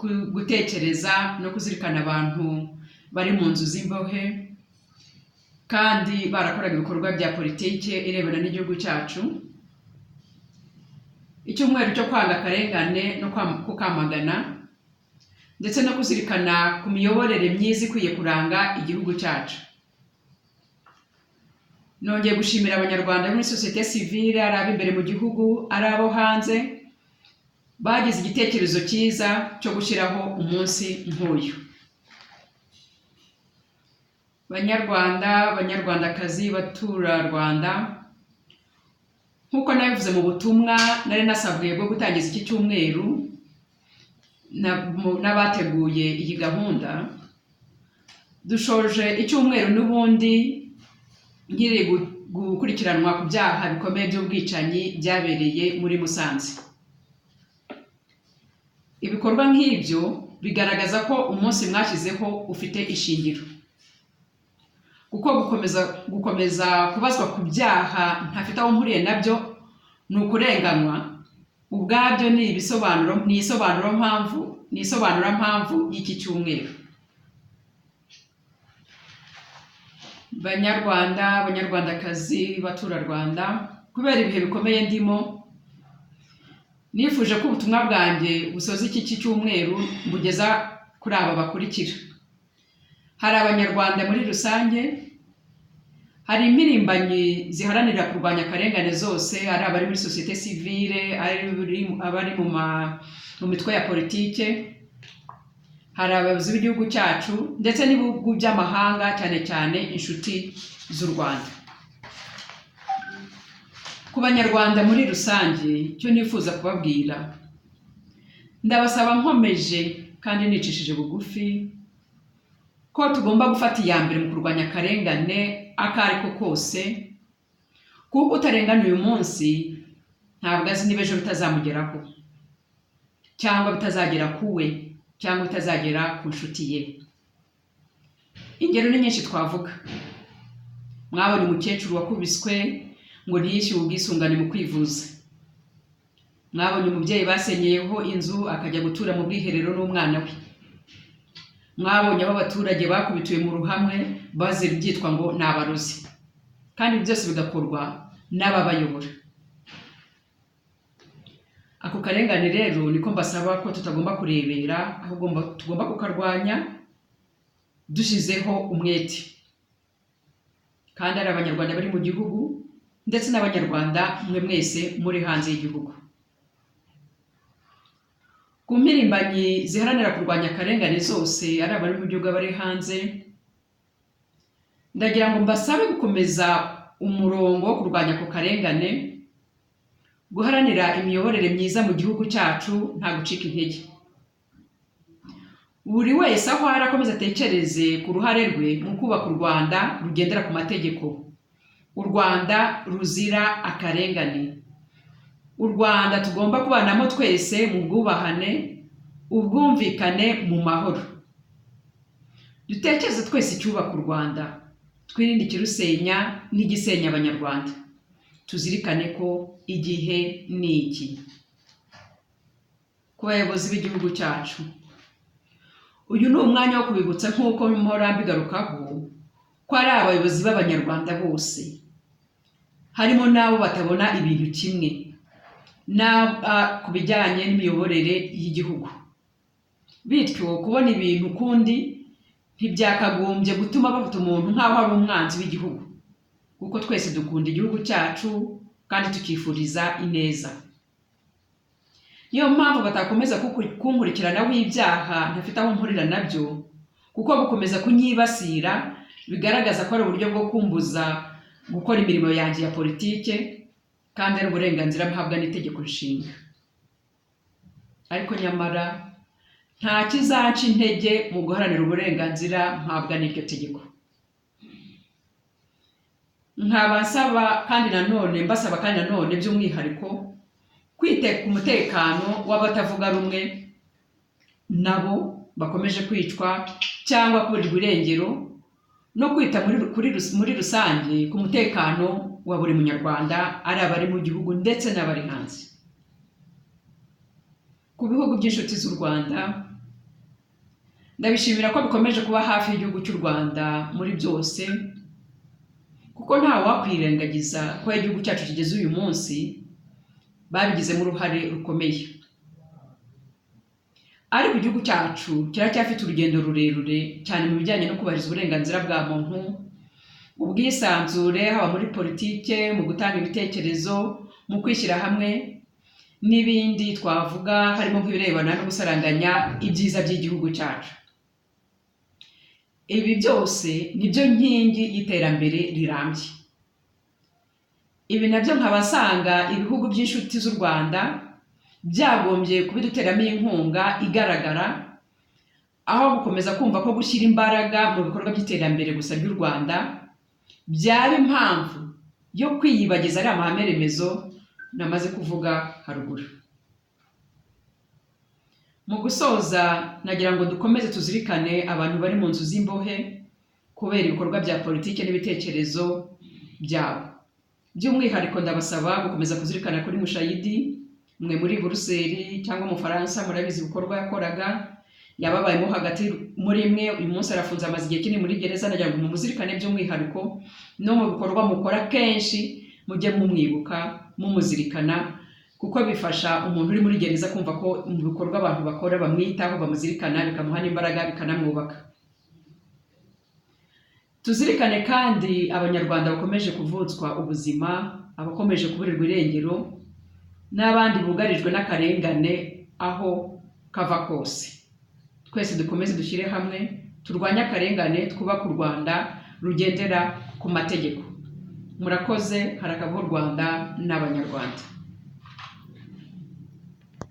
Gutekereza no kuzirikana abantu bari mu nzu z'imbohe kandi barakoraga ibikorwa bya politike irebana n'igihugu cyacu. Icyumweru cyo kwanga akarengane no kukamagana, ndetse no kuzirikana ku miyoborere myiza ikwiye kuranga igihugu cyacu. Nongeye gushimira Abanyarwanda bo muri sosiyete sivile, ari ab'imbere mu gihugu, ari abo hanze, bagize igitekerezo cyiza cyo gushyiraho umunsi nk'uyu. Banyarwanda, Banyarwandakazi, Baturarwanda, nk'uko nabivuze mu butumwa nari nasabwe bwo gutangiza iki cyumweru n'abateguye iyi gahunda, dushoje icyumweru n'ubundi nkiri gukurikiranwa ku byaha bikomeye by'ubwicanyi byabereye muri Musanze. Ibikorwa nk'ibyo bigaragaza ko umunsi mwashyizeho ufite ishingiro, kuko gukomeza kubazwa ku byaha ntafite aho mpuriye nabyo ni ukurenganywa ubwabyo, ni ibisobanuro, ni isobanurampamvu, ni isobanurampamvu y'iki cyumweru. Banyarwanda, Banyarwandakazi, Baturarwanda, kubera ibihe bikomeye ndimo, nifuje ko ubutumwa bwanjye busoza iki cyumweru mbugeza kuri aba bakurikira: hari Abanyarwanda muri rusange, hari impirimbanyi ziharanira kurwanya akarengane zose, ari abari muri sosiyete sivile, ari abari mu mitwe ya politike, hari abayobozi b'igihugu cyacu ndetse n'ibihugu by'amahanga, cyane cyane inshuti z'u Rwanda. Ku Banyarwanda muri rusange, icyo nifuza kubabwira, ndabasaba nkomeje kandi nicishije bugufi ko tugomba gufata iya mbere mu kurwanya akarengane ako ari ko kose, kuko utarengana uyu munsi ntabwo azi niba ejo bitazamugeraho, cyangwa bitazagera ku we, cyangwa bitazagera ku nshuti ye. Ingero ni nyinshi twavuga. Mwabonye umukecuru wakubiswe ngo ntiyishyure ubwisungane mu kwivuza. Mwabonye umubyeyi basenyeyeho inzu akajya gutura mu bwiherero n'umwana we. Mwabonye aho abaturage bakubitiwe mu ruhamwe bazira ibyitwa ngo ni abarozi, kandi byose bigakorwa n'ababayobora. Ako karengane rero niko mbasaba ko tutagomba kurebera, ahubwo tugomba kukarwanya dushyizeho umwete, kandi ari Abanyarwanda bari mu gihugu ndetse n'Abanyarwanda mwe mwese muri hanze y'igihugu. Ku mpirimbanyi ziharanira kurwanya akarengane zose, ari abari mu gihugu, abari hanze, ndagira ngo mbasabe gukomeza umurongo wo kurwanya ako karengane, guharanira imiyoborere myiza mu gihugu cyacu nta gucika intege. Buri wese aho ari akomeza atekereze ku ruhare rwe mu kubaka u Rwanda rugendera ku mategeko, u Rwanda ruzira akarengane, u Rwanda tugomba kubanamo twese mu bwubahane, ubwumvikane, mu mahoro. Dutekereze twese icyubaka u Rwanda, twirinde ikirusenya n'igisenya Abanyarwanda. Tuzirikane ko igihe ni iki. Ku bayobozi b'igihugu cyacu, uyu ni umwanya wo kubibutsa, nk'uko mpora mbigarukaho, ko ari abayobozi b'Abanyarwanda bose, harimo n'abo batabona ibintu kimwe ku bijyanye n'imiyoborere y'igihugu. Bityo kubona ibintu ukundi ntibyakagombye gutuma bafata umuntu nk'aho ari umwanzi w'igihugu, kuko twese dukunda igihugu cyacu kandi tukifuriza ineza. Niyo mpamvu batakomeza kunkurikiranaho ibyaha ntafite aho mpurira nabyo, kuko gukomeza kunyibasira bigaragaza ko ari uburyo bwo kumbuza gukora imirimo yanjye ya politike, kandi ari uburenganzira mpabwa n'itegeko nshinga. Ariko nyamara nta kizanca intege mu guharanira uburenganzira mpabwa n'iryo tegeko. Nkaba nsaba kandi nanone, mbasaba kandi nanone by'umwihariko kwita ku mutekano w'abatavuga rumwe nabo bakomeje kwicwa cyangwa kuburirwa irengero, no kwita muri rusange ku mutekano wa buri Munyarwanda, ari abari mu gihugu ndetse n'abari hanze. Ku bihugu by'inshuti z'u Rwanda, Ndabishimira ko bikomeje kuba hafi y'igihugu cy'u Rwanda muri byose, kuko nta wakwirengagiza ko igihugu cyacu kigeze uyu munsi babigizemo uruhare rukomeye. Ariko igihugu cyacu kiracyafite urugendo rurerure cyane mu bijyanye no kubahiriza uburenganzira bwa muntu, ubwisanzure haba muri politike, mu gutanga ibitekerezo, mu kwishyira hamwe n'ibindi twavuga harimo nk'ibirebana no gusaranganya ibyiza by'igihugu cyacu. Ibi byose nibyo nkingi y'iterambere rirambye. Ibi nabyo nkaba nsanga ibihugu by'inshuti z'u Rwanda byagombye kubiduteramo inkunga igaragara, aho gukomeza kumva ko gushyira imbaraga mu bikorwa by'iterambere gusa ry'u Rwanda byaba impamvu yo kwiyibagiza ariya mahame remezo namaze kuvuga haruguru. Mu gusoza, nagira ngo dukomeze tuzirikane abantu bari mu nzu z'imbohe kubera ibikorwa bya politiki n'ibitekerezo byabo. By'umwihariko ndabasaba gukomeza kuzirikana kuri Mushayidi, mwe muri Buruseli cyangwa mu Faransa murabizi ibikorwa yakoraga, yababayemo hagati muri mwe, uyu munsi arafunze, amaze igihe kinini muri gereza. Nagira ngo mumuzirikane by'umwihariko no mu bikorwa mukora kenshi mujye mumwibuka, mumuzirikana, kuko bifasha umuntu uri muri gereza kumva ko mu bikorwa abantu bakora bamwitaho, bamuzirikana, bikamuha n'imbaraga, bikanamwubaka. Tuzirikane kandi Abanyarwanda bakomeje kuvutswa ubuzima, abakomeje kuburirwa irengero n'abandi bugarijwe n'akarengane aho kava kose. Twese dukomeze dushyire hamwe, turwanye akarengane, twubake u Rwanda rugendera ku mategeko. Murakoze, harakabaho u Rwanda n'Abanyarwanda.